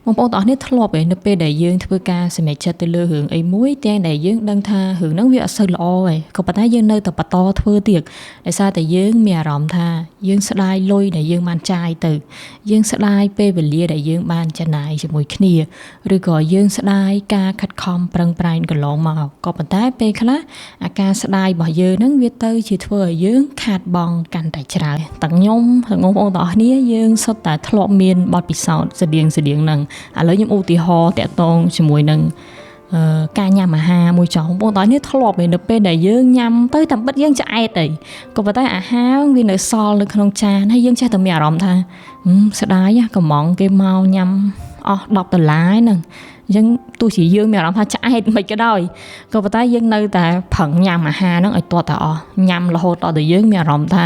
បងប្អូនទាំងអស់គ្នាធ្លាប់ឯនៅពេលដែលយើងធ្វើការសម្រេចចិត្តទៅលើរឿងអីមួយទាំងដែលយើងដឹងថារឿងហ្នឹងវាអត់សូវល្អឯងក៏ប៉ុន្តែយើងនៅតែបន្តធ្វើទៀតដោយសារតែយើងមានអារម្មណ៍ថាយើងស្ដាយលុយដែលយើងបានចាយទៅយើងស្ដាយពេលវេលាដែលយើងបានចំណាយជាមួយគ្នាឬក៏យើងស្ដាយការខិតខំប្រឹងប្រែងកន្លងមកក៏ប៉ុន្តែពេលខ្លះអាការស្ដាយរបស់យើងហ្នឹងវាទៅជាធ្វើឲ្យយើងខាតបង់កាន់តែច្រើនទាំងខ្ញុំទាំងបងប្អូនទាំងអស់គ្នាយើងសុទ្ធតែធ្លាប់មានបទពិសោធន៍ស្តៀងហ្នឹងឥឡូវខ្ញុំឧទាហរណ៍តាក់ទងជាមួយនឹងការញ៉ាំអាហារមួយចុះបងប្អូនទាំងនេះធ្លាប់ឯនៅពេលដែលយើងញ៉ាំទៅតាមពិតយើងឆ្អែតអីក៏ប៉ុន្តែអាហារវានៅសល់នៅក្នុងចានហើយយើងចេះតែមានអារម្មណ៍ថាស្ដាយកំងគេមកញ៉ាំអស់10ដុល្លារហ្នឹងអញ្ចឹងទោះជាយើងមានអារម្មណ៍ថាឆ្អែតមិនក៏ដោយក៏ប៉ុន្តែយើងនៅតែប្រឹងញ៉ាំអាហារហ្នឹងឲ្យទាល់តែអស់ញ៉ាំរហូតដល់តែយើងមានអារម្មណ៍ថា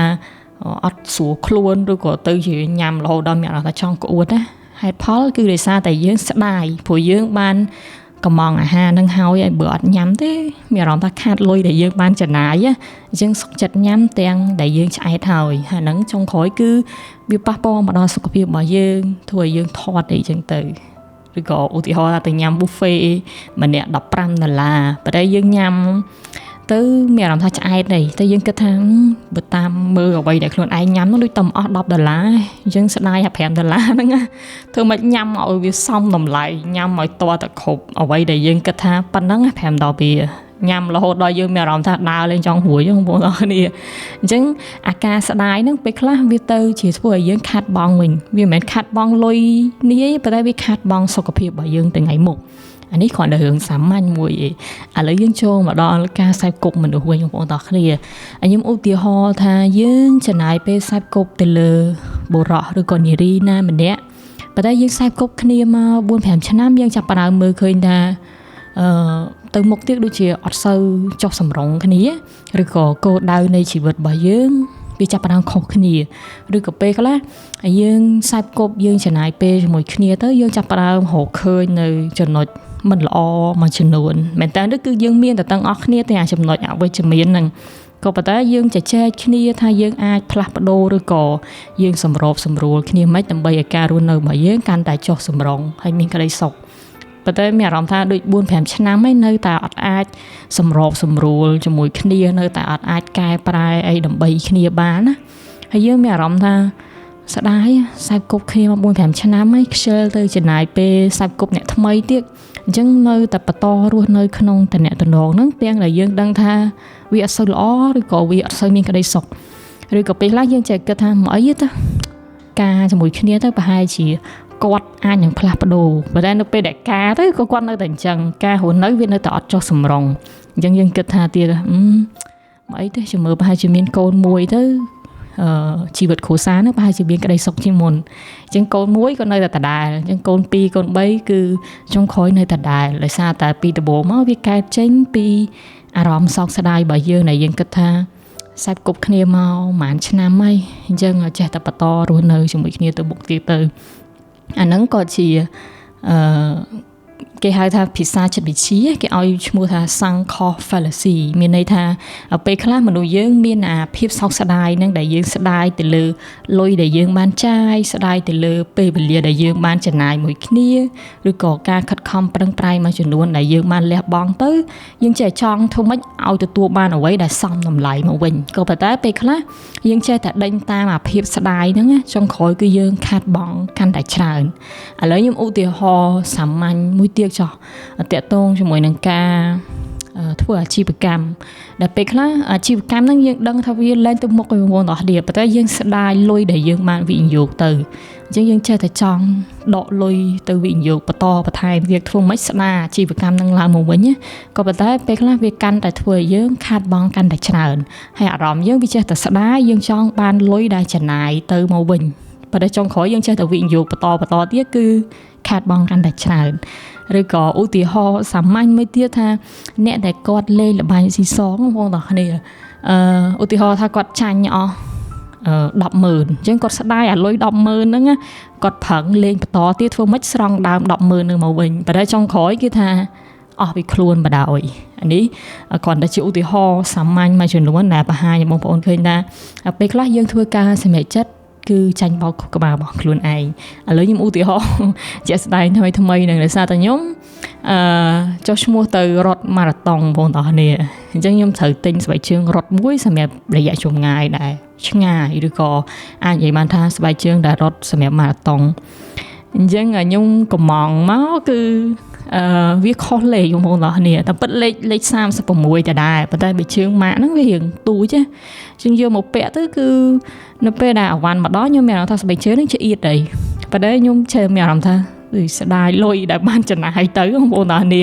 អត់ស្រួលខ្លួនឬក៏ទៅជាញ៉ាំរហូតដល់មានអារម្មណ៍ថាចង់ក្អួតណាហេតុផលគឺដោយសារតែយើងស្ដាយព្រោះយើងបានកំងអាហារនឹងហើយឲ្យបើអត់ញ៉ាំទេមានអារម្មណ៍ថាខាតលុយដែលយើងបានចំណាយអញ្ចឹងសុខចិត្តញ៉ាំទាំងដែលយើងឆ្អែតហើយហើយហ្នឹងចុងក្រោយគឺវាប៉ះពាល់មកដល់សុខភាពរបស់យើងធ្វើឲ្យយើងធាត់អីចឹងទៅឬក៏ឧទាហរណ៍ថាទៅញ៉ាំ buffet ម្នាក់15ដុល្លារប៉ុន្តែយើងញ៉ាំទៅមានអារម្មណ៍ថាឆ្អែតអីតែយើងគិតថាបើតាមមើលអ្វីដែលខ្លួនឯងញ៉ាំនោះដូចតែអស់10ដុល្លារអញ្ចឹងស្ដាយ5ដុល្លារហ្នឹងណាធ្វើម៉េចញ៉ាំឲ្យវាសមតម្លៃញ៉ាំឲ្យទាល់តែគ្រប់អ្វីដែលយើងគិតថាប៉ុណ្ណឹង5ដល់វាញ៉ាំរហូតដល់យើងមានអារម្មណ៍ថាដើរលេងចង់រួយបងប្អូនអរគ្នាអញ្ចឹងអាការស្ដាយហ្នឹងពេលខ្លះវាទៅជាធ្វើឲ្យយើងខាត់បង់វិញវាមិនមែនខាត់បង់លុយនេះទេប៉ុន្តែវាខាត់បង់សុខភាពរបស់យើងទៅថ្ងៃមុខអានេះគ្រាន់តែរឿងសាមញ្ញមួយឯងឥឡូវយើងចូលមកដល់ការសេពគប់មនុស្សវិញបងប្អូនទាំងគ្នាខ្ញុំឧទាហរណ៍ថាយើងចំណាយពេលសេពគប់ទៅលើបុរសឬក៏នារីណាម្នាក់ប៉ុន្តែយើងសេពគប់គ្នាមក 4-5 ឆ្នាំយើងចាប់ផ្ដើមមើលឃើញថាទៅមុខទៀតដូចជាអត់សូវចុះសម្រុងគ្នាឬក៏គោលដៅនៃជីវិតរបស់យើងវាចាប់ផ្ដើមខុសគ្នាឬក៏ពេលខ្លះយើងសេពគប់យើងចំណាយពេលជាមួយគ្នាទៅយើងចាប់ផ្ដើមរកឃើញនៅចំណុចមិនល្អមួយចំនួនមែនតើគឺយើងមានតែទាំងអស់គ្នាទាំងចំណុចអវិជ្ជមានហ្នឹងក៏ប៉ុន្តែយើងជជែកគ្នាថាយើងអាចផ្លាស់ប្ដូរឬក៏យើងសម្របសម្រួលគ្នាមិនដើម្បីឲ្យការរស់នៅរបស់យើងកាន់តែចុះសម្រុងហើយមានក្តីសុខប៉ុន្តែមានអារម្មណ៍ថាដូច 4-5 ឆ្នាំហើយនៅតែអត់អាចសម្របសម្រួលជាមួយគ្នានៅតែអត់អាចកែប្រែអីដើម្បីគ្នាបានណាហើយយើងមានអារម្មណ៍ថាស្ដាយសេពគប់គ្នាមក 4-5 ឆ្នាំហើយខ្ជិលទៅចំណាយពេលសេពគប់អ្នកថ្មីទៀតអញ្ចឹងនៅតែបន្តរស់នៅក្នុងតំណែងហ្នឹងទាំងដែលយើងដឹងថាវាអត់សូវល្អឬក៏វាអត់សូវមានក្តីសុខឬក៏ពេលខ្លះយើងចេះគិតថាមកអីទៅការជាមួយគ្នាទៅប្រហែលជាគាត់អាចនឹងផ្លាស់ប្ដូរប៉ុន្តែនៅពេលដែលការទៅក៏គាត់នៅតែអញ្ចឹងការរស់នៅវានៅតែអត់ចុះសម្រុងអញ្ចឹងយើងគិតថាទៀតមកអីទេជំរឿប្រហែលជាមានកូនមួយទៅជីវិតគ្រួសារនោះប្រហែលជាមានក្តីសុខជាងមុនអញ្ចឹងកូនមួយក៏នៅតែដដែលអញ្ចឹងកូន2កូន3គឺចុងក្រោយនៅតែដដែលដោយសារតែពីដំបូងមកវាកើតចេញពីអារម្មណ៍សោកស្ដាយរបស់យើងដែលយើងគិតថាសេពគប់គ្នាមកប្រហែលឆ្នាំហើយអញ្ចឹងចេះតែបន្តរស់នៅជាមួយគ្នាទៅមុខទៀតទៅអាហ្នឹងក៏ជាគេហៅថាភាសាចិត្តវិទ្យាគេឲ្យឈ្មោះថា sunk cost fallacy មានន័យថាពេលខ្លះមនុស្សយើងមានអាភាពសោកស្ដាយហ្នឹងដែលយើងស្ដាយទៅលើលុយដែលយើងបានចាយស្ដាយទៅលើពេលវេលាដែលយើងបានចំណាយមួយគ្នាឬក៏ការខិតខំប្រឹងប្រែងមួយចំនួនដែលយើងបានលះបង់ទៅយើងចេះចង់ធ្វើម៉េចឲ្យទទួលបានអ្វីដែលសមតម្លៃមកវិញក៏ប៉ុន្តែពេលខ្លះយើងចេះតែដេញតាមអាភាពស្ដាយហ្នឹងចុងក្រោយគឺយើងខាតបង់កាន់តែច្រើនឥឡូវខ្ញុំឧទាហរណ៍សាមញ្ញមួយទៀតចុះតាក់ទងជាមួយនឹងការធ្វើអាជីវកម្មដែលពេលខ្លះអាជីវកម្មហ្នឹងយើងដឹងថាវាលែងទៅមុខឲ្យបងប្អូនទាំងអស់គ្នាប៉ុន្តែយើងស្ដាយលុយដែលយើងបានវិនិយោគទៅអញ្ចឹងយើងចេះតែចង់ដកលុយទៅវិនិយោគបន្តបន្ថែមវាធ្វើមិនស្ដាយអាជីវកម្មហ្នឹងឡើងមកវិញក៏ប៉ុន្តែពេលខ្លះវាកាន់តែធ្វើឲ្យយើងខាតបង់កាន់តែច្រើនហើយអារម្មណ៍យើងវាចេះតែស្ដាយយើងចង់បានលុយដែលចំណាយទៅមកវិញប៉ុន្តែចុងក្រោយយើងចេះតែវិនិយោគបន្តទៀតគឺខាតបង់កាន់តែច្រើនឬក៏ឧទាហរណ៍សាមញ្ញមួយទៀតថាអ្នកដែលគាត់លេងល្បែងស៊ីសងបងប្អូនទាំងគ្នាឧទាហរណ៍ថាគាត់ចាញ់អស់100000អញ្ចឹងគាត់ស្ដាយអាលុយ100000ហ្នឹងគាត់ប្រឹងលេងបន្តទៀតធ្វើម៉េចស្រង់ដើម100000ហ្នឹងមកវិញប៉ុន្តែចុងក្រោយគេថាអស់ពីខ្លួនបដ ாய் អានេះគ្រាន់តែជាឧទាហរណ៍សាមញ្ញមួយចំនួនដែលបង្ហាញឲ្យបងប្អូនឃើញថាពេលខ្លះយើងធ្វើការសម្រេចចិត្ត គឺចាញ់បោកក្បាលរបស់ខ្លួនឯងឥឡូវខ្ញុំឧទាហរណ៍ជាក់ស្ដែងថ្មីថ្មីនឹងដោយសារតែខ្ញុំចុះឈ្មោះទៅរត់ម៉ារ៉ាតុងបងប្អូនគ្នាអញ្ចឹងខ្ញុំត្រូវទិញស្បែកជើងរត់មួយសម្រាប់រយៈចម្ងាយដែរឆ្ងាយឬក៏អាចនិយាយបានថាស្បែកជើងដែលរត់សម្រាប់ម៉ារ៉ាតុងអញ្ចឹងខ្ញុំកំងមកគឺវាខុសលេខបងប្អូនទាំងគ្នាតែពិតលេខ36ដដែលប៉ុន្តែបើជើងម៉ាក់ហ្នឹងវារៀងទូចណាជាងយកមកពាក់ទៅគឺនៅពេលដែលអាវ៉ាន់មកដល់ខ្ញុំមានអារម្មណ៍ថាស្បែកជើងហ្នឹងឆ្អៀតអីប៉ុន្តែខ្ញុំចេះមានអារម្មណ៍ថាដូចស្ដាយលុយដែលបានចំណាយទៅបងប្អូនទាំងគ្នា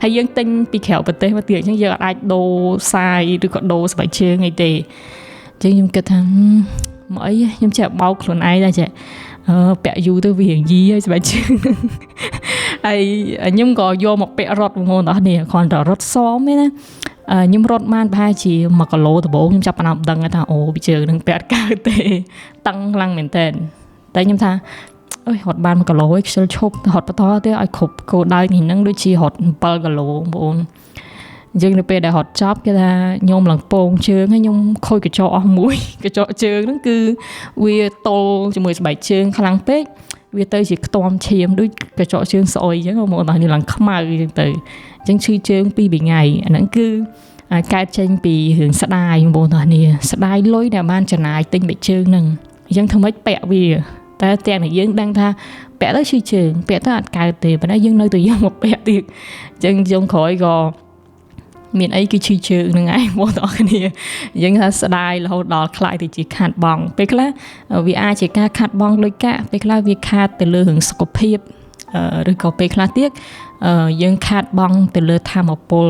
ហើយយើងទិញពីក្រៅប្រទេសមកទៀតអញ្ចឹងយើងអាចដូរសាយឬក៏ដូរស្បែកជើងអីទេអញ្ចឹងខ្ញុំគិតថាមកអីខ្ញុំចេះបោកខ្លួនឯងដែរចេះពាក់យូរទៅវារៀងយីហើយស្បែកជើងហើយខ្ញុំក៏យកមកពាក់រត់បងប្អូនទាំងគ្នាគ្រាន់តែរត់សមទេណាខ្ញុំរត់បានប្រហែលជា1គីឡូដំបូងខ្ញុំចាប់ផ្ដើមដឹងថាអូជើងនឹងពាក់កើតទេតឹងខ្លាំងមែនតើតែខ្ញុំថាអើយរត់បាន1គីឡូហើយខ្ជិលឈប់រត់បន្តទៀតឲ្យគ្រប់គោលដៅនេះនឹងដូចជារត់7គីឡូបងប្អូនអញ្ចឹងនៅពេលដែលរត់ចប់គេថាខ្ញុំឡើងពងជើងហើយខ្ញុំខូចកញ្ចក់អស់មួយកញ្ចក់ជើងហ្នឹងគឺវាទល់ជាមួយស្បែកជើងខ្លាំងពេកវាទៅជាខ្ទាំឈាមដូចកញ្ចក់ជើងស្អុយអញ្ចឹងបងប្អូននេះឡើងខ្មៅអញ្ចឹងទៅអញ្ចឹងឈឺជើង2 3ថ្ងៃអាហ្នឹងគឺកើតចេញពីរឿងស្ដាយបងប្អូននេះស្ដាយលុយដែលបានចំណាយទិញស្បែកជើងហ្នឹងអញ្ចឹងធ្វើម៉េចពាក់វាតែទាំងដែលយើងដឹងថាពាក់ទៅឈឺជើងពាក់ទៅអត់កើតទេប៉ុន្តែយើងនៅតែយកមកពាក់ទៀតអញ្ចឹងចុងក្រោយក៏មានអីគឺឈឺជើងហ្នឹងឯងបងប្អូនគ្នាយើងថាស្ដាយរហូតដល់ខ្លាយទៅជាខាតបង់ពេលខ្លះវាអាចជាការខាតបង់លុយកាក់ពេលខ្លះវាខាតទៅលើរឿងសុខភាពឬក៏ពេលខ្លះទៀតយើងខាតបង់ទៅលើធម៌ពល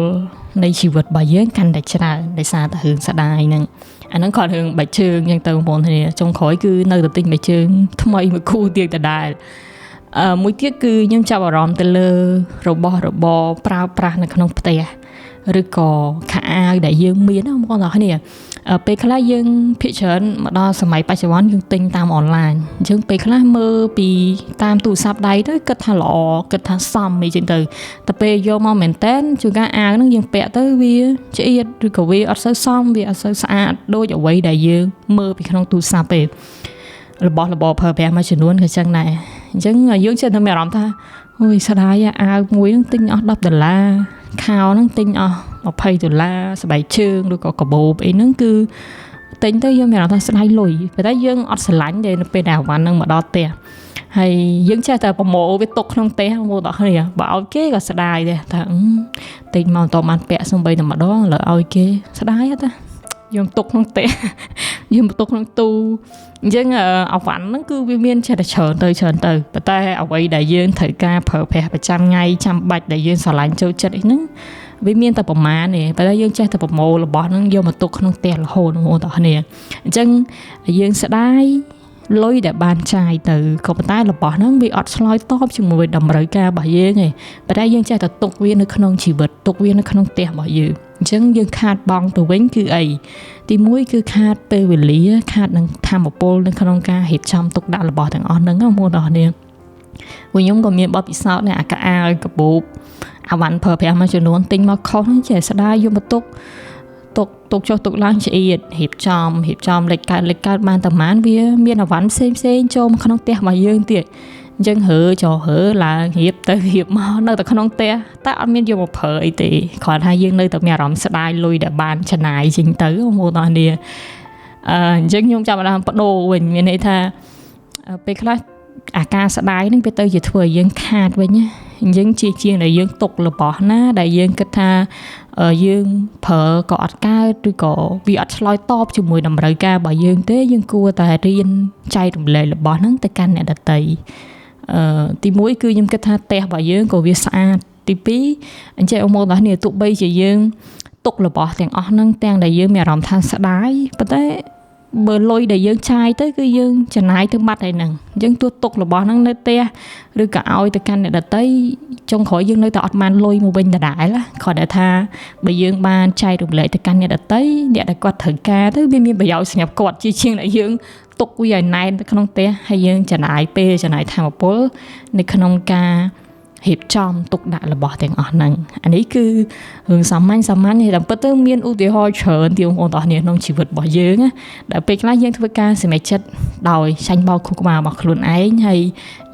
នៃជីវិតរបស់យើងកាន់តែច្រើនដោយសារតែរឿងស្ដាយហ្នឹងអាហ្នឹងគាត់រឿងបែកជើងអញ្ចឹងទៅបងប្អូនគ្នាចុងក្រោយគឺនៅតែទិញបែកជើងថ្មីមួយគូទៀតដដែលមួយទៀតគឺខ្ញុំចាប់អារម្មណ៍ទៅលើរបស់របរប្រើប្រាស់នៅក្នុងផ្ទះឬក៏ខោអាវដែលយើងមានណាបងប្អូនគ្នាពេលខ្លះយើងភាគច្រើនមកដល់សម័យបច្ចុប្បន្នយើងទិញតាមអនឡាញអញ្ចឹងពេលខ្លះមើលពីតាមទូរស័ព្ទដៃទៅគិតថាល្អគិតថាសមអីចឹងទៅតែពេលយកមកមែនតើជួនកាលអាវហ្នឹងយើងពាក់ទៅវាឆ្អៀតឬក៏វាអត់សូវសមវាអត់សូវស្អាតដូចអ្វីដែលយើងមើលពីក្នុងទូរស័ព្ទទេរបស់របរប្រើប្រាស់មួយចំនួនក៏ចឹងដែរអញ្ចឹងយើងចេះតែមានអារម្មណ៍ថាអូយស្ដាយអាវមួយហ្នឹងទិញអស់10ដុល្លារខោហ្នឹងទិញអស់20ដុល្លារស្បែកជើងឬក៏កាបូបអីហ្នឹងគឺទិញទៅយើងមានអារម្មណ៍ថាស្ដាយលុយប៉ុន្តែយើងអត់ស្រឡាញ់ទេនៅពេលដែលអាវ៉ាន់ហ្នឹងមកដល់ផ្ទះហើយយើងចេះតែប្រមូលវាទុកក្នុងផ្ទះមកដល់គ្នាបើឲ្យគេក៏ស្ដាយដែរថាទិញមកមិនតបានពាក់សំបីតែម្ដងឥឡូវឲ្យគេស្ដាយហ៎តាយើងទុកក្នុងផ្ទះយើងទុកក្នុងទូអញ្ចឹងអាវ៉ាន់ហ្នឹងគឺវាមានចេះតែច្រើនទៅច្រើនទៅប៉ុន្តែអ្វីដែលយើងត្រូវការប្រើប្រាស់ប្រចាំថ្ងៃចាំបាច់ដែលយើងស្រឡាញ់ចូលចិត្តអីហ្នឹងវាមានតែប្រមាណទេប៉ុន្តែយើងចេះតែប្រមូលរបស់ហ្នឹងយកមកទុកក្នុងផ្ទះរហូតបងប្អូនទាំងគ្នាអញ្ចឹងយើងស្ដាយលុយដែលបានចាយទៅក៏ប៉ុន្តែរបស់ហ្នឹងវាអត់ឆ្លើយតបជាមួយតម្រូវការរបស់យើងទេប៉ុន្តែយើងចេះតែទុកវានៅក្នុងជីវិតទុកវានៅក្នុងផ្ទះរបស់យើងអញ្ចឹងយើងខាតបង់ទៅវិញគឺអីទីមួយគឺខាតពេលវេលាខាតនឹងធម៌ពលនៅក្នុងការរៀបចំទុកដាក់របស់ទាំងអស់ហ្នឹងបងប្អូនទាំងគ្នាពួកខ្ញុំក៏មានបទពិសោធន៍នេះអាកអាវកាបូបអាវ៉ាន់ប្រើប្រាស់មួយចំនួនទិញមកខុសហ្នឹងចេះស្ដាយយកមកទុកទុកចុះទុកឡើងឆ្អៀតរៀបចំលេចកើតបានតែប៉ុន្មានវាមានអាវ៉ាន់ផ្សេងផ្សេងចូលមកក្នុងផ្ទះរបស់យើងទៀតអញ្ចឹងរើចរើឡើងរៀបទៅរៀបមកនៅតែក្នុងផ្ទះតែអត់មានយកមកប្រើអីទេគ្រាន់ថាយើងនៅតែមានអារម្មណ៍ស្ដាយលុយដែលបានចំណាយចេញទៅបងប្អូនទាំងគ្នាអញ្ចឹងខ្ញុំចាប់ផ្ដើមបដូរវិញមានន័យថាពេលខ្លះអាការស្ដាយហ្នឹងវាទៅជាធ្វើឲ្យយើងខាតវិញណាអញ្ចឹងជាជាងដែលយើងទុករបស់ណាដែលយើងគិតថាយើងប្រើក៏អត់កើតឬក៏វាអត់ឆ្លើយតបជាមួយតម្រូវការរបស់យើងទេយើងគួរតែរៀនចែករំលែករបស់ហ្នឹងទៅកាន់អ្នកដទៃទីមួយគឺខ្ញុំគិតថាផ្ទះរបស់យើងក៏វាស្អាតទីពីរអញ្ចឹងអមដល់នេះទោះបីជាយើងទុករបស់ទាំងអស់ហ្នឹងទាំងដែលយើងមានអារម្មណ៍ថាស្ដាយប៉ុន្តែបើលុយដែលយើងចាយទៅគឺយើងចំណាយទៅបាត់ហើយហ្នឹងអញ្ចឹងទោះទុករបស់ហ្នឹងនៅផ្ទះឬក៏ឲ្យទៅកាន់អ្នកដទៃចុងក្រោយយើងនៅតែអត់បានលុយមកវិញដដែលគ្រាន់តែថាបើយើងបានចែករំលែកទៅកាន់អ្នកដទៃអ្នកដែលគាត់ត្រូវការទៅវាមានប្រយោជន៍សម្រាប់គាត់ជាជាងដែលយើងទុកវាឲ្យណែនទៅក្នុងផ្ទះហើយយើងចំណាយពេលចំណាយធម៌ពលនៅក្នុងការ រៀបចំទុកដាក់របស់ទាំងអស់ហ្នឹងអានេះគឺរឿងសាមញ្ញសាមញ្ញទេតាមពិតទៅមានឧទាហរណ៍ច្រើនទៀតបងប្អូនទាំងអស់គ្នាក្នុងជីវិតរបស់យើងណាដែលពេលខ្លះយើងធ្វើការសម្រេចចិត្តដោយចាញ់បោកខួរក្បាលរបស់ខ្លួនឯងហើយ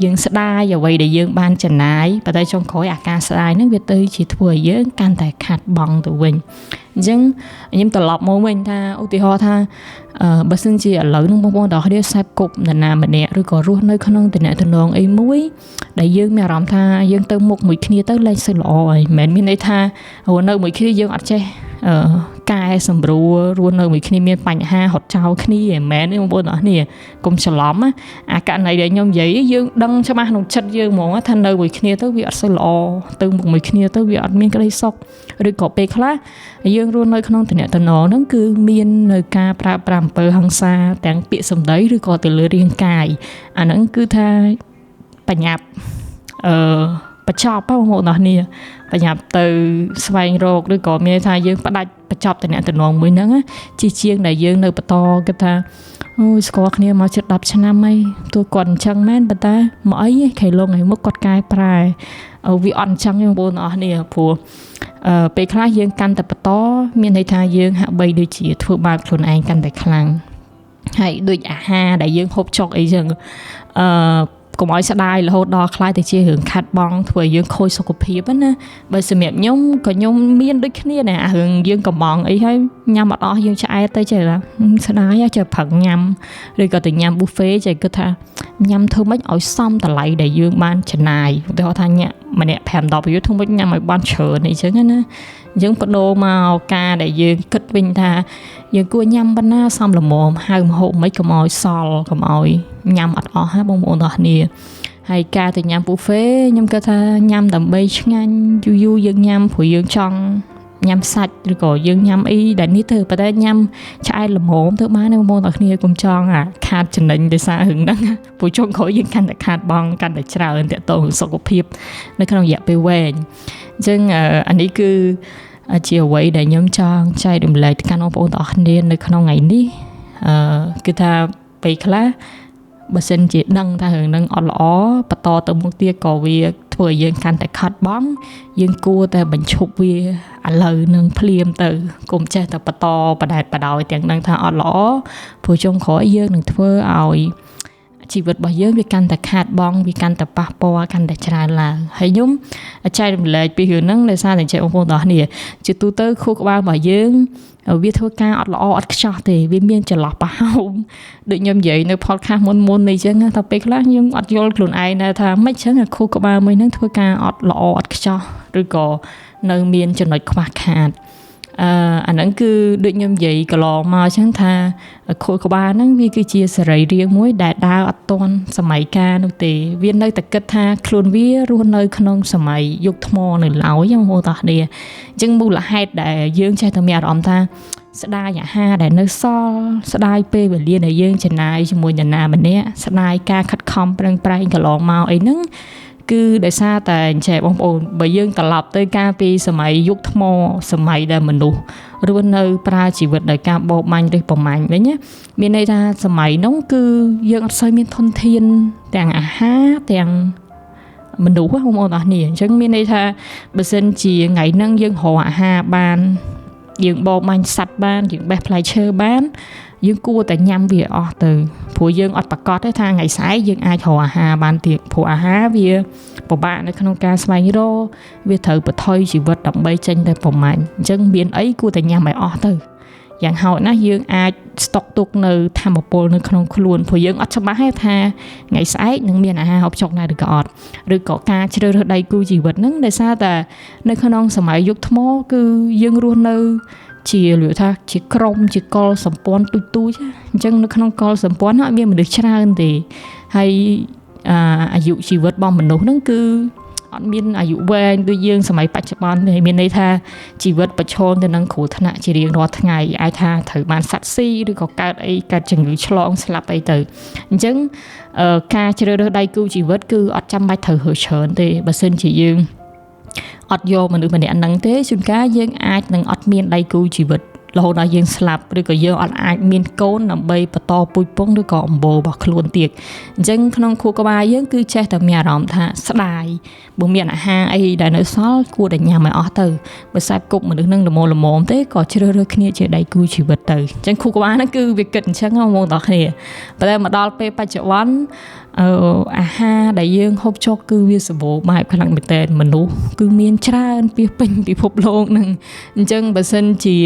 យើងស្ដាយអ្វីដែលយើងបានចំណាយប៉ុន្តែចុងក្រោយអាការស្ដាយហ្នឹងវាទៅជាធ្វើឲ្យយើងកាន់តែខាតបង់ទៅវិញអញ្ចឹងខ្ញុំត្រឡប់មកវិញថាឧទាហរណ៍ថាបើសិនជាឥឡូវហ្នឹងបងប្អូនទាំងអស់គ្នាសេពគប់នរណាម្នាក់ឬក៏រស់នៅក្នុងតំណែងអីមួយដែលយើងមានអារម្មណ៍ថាយើងទៅមុខមួយគ្នាទៅលែងសូវល្អហើយមិនមែនមានន័យថារស់នៅមួយគ្នាយើងអត់ចេះកែសម្រួលរស់នៅមួយគ្នាមានបញ្ហាហត់ចោលគ្នាមិនមែនទេបងប្អូនទាំងអស់គ្នាកុំច្រឡំណាអាករណីដែលខ្ញុំនិយាយយើងដឹងច្បាស់ក្នុងចិត្តយើងហ្មងថានៅមួយគ្នាទៅវាអត់សូវល្អទៅមុខមួយគ្នាទៅវាអត់មានក្តីសុខឬក៏ពេលខ្លះយើងរស់នៅក្នុងតំណែងហ្នឹងគឺមាននៅការប្រើប្រាស់អំពើហិង្សាទាំងពាក្យសម្ដីឬក៏ទៅលើរាងកាយអាហ្នឹងគឺថាបញ្ញាប់បញ្ចប់បងប្អូនទាំងអស់គ្នាបញ្ញាប់ទៅស្វែងរកឬក៏មានថាយើងផ្ដាច់បញ្ចប់តំណែងមួយហ្នឹងជាជាងដែលយើងនៅបន្តគិតថាអូយស្គាល់គ្នាមកជិត10ឆ្នាំហើយទោះគាត់អញ្ចឹងមែនប៉ុន្តែមកអីខែលងថ្ងៃមុខគាត់កែប្រែវាអត់អញ្ចឹងទេបងប្អូនទាំងអស់គ្នាព្រោះពេលខ្លះយើងកាន់តែបន្តមានន័យថាយើងហាក់បីដូចជាធ្វើបាបខ្លួនឯងកាន់តែខ្លាំងហើយដូចអាហារដែលយើងហូបចុកអីចឹងកុំឲ្យស្ដាយរហូតដល់ខ្លាយទៅជារឿងខាត់បងធ្វើឲ្យយើងខូចសុខភាពណាបើសម្រាប់ខ្ញុំក៏ខ្ញុំមានដូចគ្នាដែរអារឿងយើងកំងអីហើយញ៉ាំអត់អស់យើងឆ្អែតទៅចេះស្ដាយចេះប្រឹងញ៉ាំឬក៏ទៅញ៉ាំ buffet ចេះគិតថាញ៉ាំធ្វើម៉េចឲ្យសមតម្លៃដែលយើងបានចំណាយឧទាហរណ៍ថាញ៉ាំម្នាក់5 10រៀលធ្វើម៉េចញ៉ាំឲ្យបានច្រើនអីចឹងណាយើងបដូរមកការដែលយើងគិតវិញថាយើងគួរញ៉ាំប៉ុណ្ណាសមល្មមហៅម្ហូបមិនកុំឲ្យសល់កុំឲ្យញ៉ាំអត់អស់ហ่าបងប្អូនទាំងអស់គ្នាហើយការទៅញ៉ាំ buffet ខ្ញុំគិតថាញ៉ាំដើម្បីឆ្ងាញ់យូរយូរយើងញ៉ាំព្រោះយើងចង់ញ៉ាំសាច់ឬក៏យើងញ៉ាំអីដែលនេះទៅប៉ុន្តែញ៉ាំឆ្អែតល្មមទៅបានបងប្អូនទាំងគ្នាកុំចង់អាខាតចំណេញដោយសាររឿងហ្នឹងព្រោះចុងក្រោយយើងកាន់តែខាតបង់កាន់តែច្រើនទាក់ទងនឹងសុខភាពនៅក្នុងរយៈពេលវែងអញ្ចឹងអានេះគឺជាអ្វីដែលខ្ញុំចង់ចែករំលែកទៅកាន់បងប្អូនទាំងអស់គ្នានៅក្នុងថ្ងៃនេះគឺថាពេលខ្លះបើសិនជាដឹងថារឿងហ្នឹងអត់ល្អបន្តទៅមុខទៀតក៏វាធ្វើឲ្យយើងកាន់តែខាត់បងយើងគួរតែបញ្ឈប់វាឥឡូវនឹងភ្លាមទៅកុំចេះតែបន្តបដែតបដោយទាំងដឹងថាអត់ល្អព្រោះចុងក្រោយយើងនឹងធ្វើឲ្យជីវិតរបស់យើងវាកាន់តែខាតបង់វាកាន់តែប៉ះពាល់កាន់តែច្រើនឡើងហើយខ្ញុំចែករំលែកពីរឿងហ្នឹងដោយសារតែចែកបងប្អូនទាំងអស់គ្នាជាទូទៅខួរក្បាលរបស់យើងវាធ្វើការអត់ល្អអត់ខ្ចោះទេវាមានចន្លោះប្រហោងដូចខ្ញុំនិយាយនៅ podcast មុនមុននេះចឹងថាពេលខ្លះខ្ញុំអត់យល់ខ្លួនឯងដែរថាមិនចឹងខួរក្បាលមួយហ្នឹងធ្វើការអត់ល្អអត់ខ្ចោះឬក៏នៅមានចំណុចខ្វះខាតអាហ្នឹងគឺដូចខ្ញុំនិយាយកន្លងមកចឹងថាខួរក្បាលហ្នឹងវាគឺជាសរីរាង្គមួយដែលដើរអត់ទាន់សម័យកាលនោះទេវានៅតែគិតថាខ្លួនវារស់នៅក្នុងសម័យយុគថ្មនៅឡើយបងប្អូនទាំងគ្នាអញ្ចឹងមូលហេតុដែលយើងចេះតែមានអារម្មណ៍ថាស្ដាយអាហារដែលនៅសល់ស្ដាយពេលវេលាដែលយើងចំណាយជាមួយនរណាម្នាក់ស្ដាយការខិតខំប្រឹងប្រែងកន្លងមកអីហ្នឹងគឺដោយសារតែអញ្ចេះបងប្អូនបើយើងត្រឡប់ទៅកាលពីសម័យយុគថ្មសម័យដែលមនុស្សរស់នៅប្រើជីវិតដោយការបរបាញ់ឬប្រមាញ់វិញណាមានន័យថាសម័យនោះគឺយើងអត់សូវមានធនធានទាំងអាហារទាំងមនុស្សបងប្អូនអស់គ្នាអញ្ចឹងមានន័យថាបើសិនជាថ្ងៃហ្នឹងយើងរកអាហារបានយើងបរបាញ់សត្វបានយើងបេះផ្លែឈើបានយើងគួរតែញ៉ាំវាអស់ទៅព្រោះយើងអត់ប្រកាសទេថាថ្ងៃស្អែកយើងអាចរកអាហារបានទៀតព្រោះអាហារវាពិបាកនៅក្នុងការស្វែងរកវាត្រូវបន្ថយជីវិតដើម្បីចេញទៅប្រមាញ់អញ្ចឹងមានអីគួរតែញ៉ាំឲ្យអស់ទៅយ៉ាងហោចណាស់យើងអាចស្តុកទុកនៅធម្មពលនៅក្នុងខ្លួនព្រោះយើងអត់ច្បាស់ទេថាថ្ងៃស្អែកនឹងមានអាហារហូបចុកដែរឬក៏អត់ឬក៏ការជ្រើសរើសដៃគូជីវិតហ្នឹងដោយសារតែនៅក្នុងសម័យយុគថ្មគឺយើងរស់នៅជាលឿថាជាក្រុមជាកលសម្ព័ន្ធទូចទូចអញ្ចឹងនៅក្នុងកលសម្ព័ន្ធហ្នឹងអត់មានមនុស្សច្រើនទេហើយអាយុជីវិតរបស់មនុស្សហ្នឹងគឺអត់មានអាយុវែងដូចយើងសម័យបច្ចុប្បន្នទេមានន័យថាជីវិតប្រឈមទៅនឹងគ្រោះថ្នាក់ជារៀងរាល់ថ្ងៃអាចថាត្រូវបានសត្វស៊ីឬក៏កើតអីកើតជំងឺឆ្លងស្លាប់អីទៅអញ្ចឹងការជ្រើសរើសដៃគូជីវិតគឺអត់ចាំបាច់ត្រូវរើសច្រើនទេបើសិនជាយើងអត់យកមនុស្សម្នាក់ហ្នឹងទេជួនកាលយើងអាចនឹងអត់មានដៃគូជីវិត រហូតដល់យើងស្លាប់ឬក៏យើងអត់អាចមានកូនដើម្បីបន្តពូជពងឬក៏អម្បូររបស់ខ្លួនទៀតអញ្ចឹងក្នុងខួរក្បាលយើងគឺចេះតែមានអារម្មណ៍ថាស្ដាយបើមានអាហារអីដែលនៅសល់គួរតែញ៉ាំឲ្យអស់ទៅបើខ្សែគប់មនុស្សនឹងល្មមល្មមទេក៏ជ្រើសរើសគ្នាជាដៃគូជីវិតទៅអញ្ចឹងខួរក្បាលហ្នឹងគឺវាគិតអញ្ចឹងហ្មងដល់គ្នាប៉ុន្តែមកដល់ពេលបច្ចុប្បន្នអឺអាហារដែលយើងហូបចុកគឺវាសម្បូរបែបខ្លាំងមែនទែនមនុស្សគឺមានច្រើនពាសពេញពិភពលោកហ្នឹងអញ្ចឹងបើសិនជា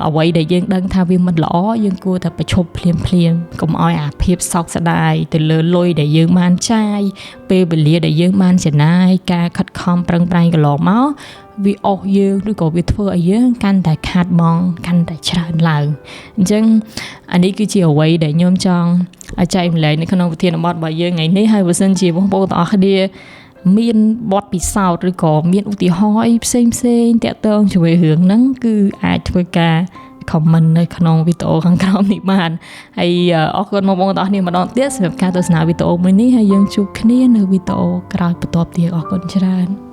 អ្វីដែលយើងដឹងថាវាមិនល្អយើងគួរតែប្រឈប់ភ្លាមភ្លាមកុំឲ្យអាភាពសោកស្ដាយទៅលើលុយដែលយើងបានចាយពេលវេលាដែលយើងបានចំណាយការខិតខំប្រឹងប្រែងកន្លងមកវាអស់យើងឬក៏វាធ្វើឲ្យយើងកាន់តែខាតបង់កាន់តែច្រើនឡើងអញ្ចឹងអានេះគឺជាអ្វីដែលខ្ញុំចង់ចែករំលែកនៅក្នុងប្រធានបទរបស់យើងថ្ងៃនេះហើយបើសិនជាបងប្អូនទាំងអស់គ្នាមានបទពិសោធន៍ឬក៏មានឧទាហរណ៍អីផ្សេងផ្សេងតាក់ទងជាមួយរឿងហ្នឹងគឺអាចធ្វើការ comment នៅក្នុងវីដេអូខាងក្រោមនេះបានហើយអរគុណបងប្អូនទាំងអស់គ្នាម្ដងទៀតសម្រាប់ការទស្សនាវីដេអូមួយនេះហើយយើងជួបគ្នានៅវីដេអូក្រោយបន្ទាប់ទៀតអរគុណច្រើន។